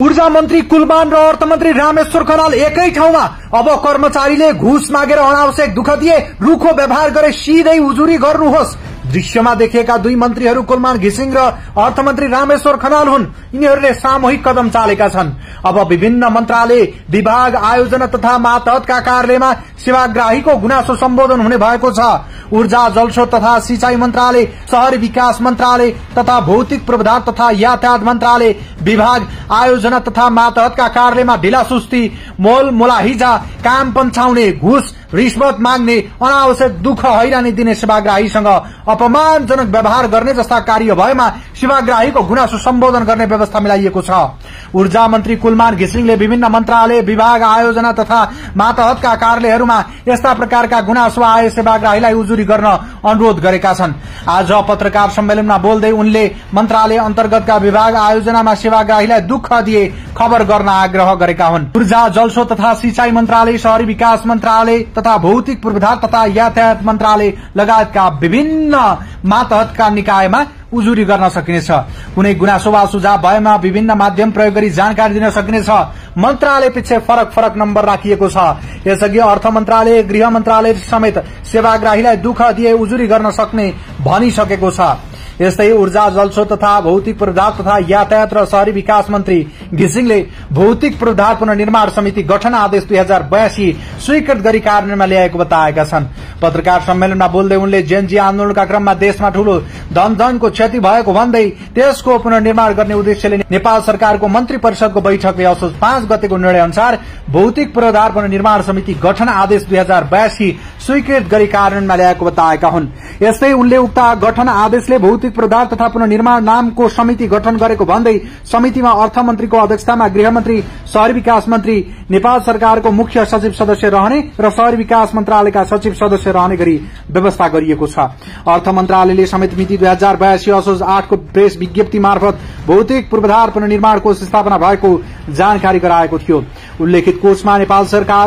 ऊर्जा मन्त्री कुलमान र अर्थमन्त्री रामेश्वर खनाल एकै ठाउँमा। अब कर्मचारीले घुस मागेर अनावश्यक दुःख दिए, रुखो व्यवहार गरे सिधै उजुरी गर्नुहोस्। दृश्यमा देखिएका दुई मन्त्रीहरू कुलमान घिसिङ र अर्थमन्त्री रामेश्वर खनाल हुन्। यिनीहरूले सामूहिक कदम चालेका छन्। अब विभिन्न मन्त्रालय, विभाग, आयोजना तथा मातहतका कार्यालयमा सेवाग्राहीको गुनासो सम्बोधन हुने भएको छ। ऊर्जा, जलस्रोत तथा सिंचाई मन्त्रालय, शहरी विकास मन्त्रालय तथा भौतिक पूर्वाधार तथा यातायात मन्त्रालय, विभाग, आयोजना तथा मातहतका कार्यालयमा ढिलासुस्ती, मोल मोलाहिजा, काम पन्छाउने, घुस रिश्वत माग्ने, अनावश्यक दुःख हैरानी दिने, सेवाग्राहीसँग अपमानजनक व्यवहार गर्ने जस्ता कार्य भएमा सेवाग्राहीको गुनासो सम्बोधन गर्ने व्यवस्था मिलाइएको छ। ऊर्जा मन्त्री कुलमान घिसिङले विभिन्न मन्त्रालय, विभाग, आयोजना तथा मातहतका कार्यालयहरूमा यस्ता प्रकारका गुनासो आए सेवाग्राहीलाई उजुरी गर्न अनुरोध गरेका छन्। आज पत्रकार सम्मेलनमा बोल्दै उनले मन्त्रालय अन्तर्गतका विभाग, आयोजनामा सेवाग्राहीलाई दुःख दिए खबर गर्न आग्रह गरेका हुन्। ऊर्जा, जलस्रोत तथा सिंचाई मन्त्रालय, शहरी विकास मन्त्रालय तथा भौतिक पूर्वाधार तथा यातायात मन्त्रालय लगायतका विभिन्न मातहतका निकायमा उजुरी गर्न सकिनेछ। कुनै गुनासो वा सुझाव भएमा विभिन्न माध्यम प्रयोग गरी जानकारी दिन सकिनेछ। मन्त्रालय पछि फरक फरक नम्बर राखिएको छ। यसअघि अर्थ मन्त्रालय, गृह मन्त्रालय समेत सेवाग्राहीलाई दुःख दिए उजुरी गर्न सक्ने भनिसकेको छ। यस्तै ऊर्जा, जलस्रोत तथा भौतिक पूर्वाधार तथा यातायात र शहरी विकास मन्त्री घिसिङले भौतिक पूर्वाधार पुनर्निर्माण समिति गठन आदेश 2082 स्वीकृत गरी कार्यान्वयनमा ल्याएको बताएका छन्। पत्रकार सम्मेलनमा बोल्दै उनले जेनजी आन्दोलनका क्रममा देशमा ठूलो धनजनको क्षति भएको भन्दै त्यसको पुनर्निर्माण गर्ने उद्देश्यले नेपाल सरकारको मन्त्री परिषदको बैठकले असोज 5 गतेको निर्णय अनुसार भौतिक पूर्वाधार पुनर्निर्माण समिति गठन आदेश 2082 स्वीकृत गरी कार्यान्वयनमा ल्याएको बताएका हुन्। यस्तै उनले उक्त गठन आदेशले भौतिक पूर्वाधार तथा पुनर्निर्माण नामको समिति गठन गरेको भन्दै समितिमा अर्थमन्त्रीको अध्यक्षतामा गृहमन्त्री, शहरी विकास मन्त्री, नेपाल सरकारको मुख्य सचिव सदस्य रहने र शहरी विकास मन्त्रालयका सचिव सदस्य रहने गरी व्यवस्था गरिएको छ। अर्थ मन्त्रालयले समेत मिति 2082 असोज 8 को प्रेस विज्ञप्ति मार्फत भौतिक पूर्वाधार पुनर्निर्माण कोष स्थापना भएको जानकारी गराएको थियो। उल्लेखित कोषमा नेपाल सरकार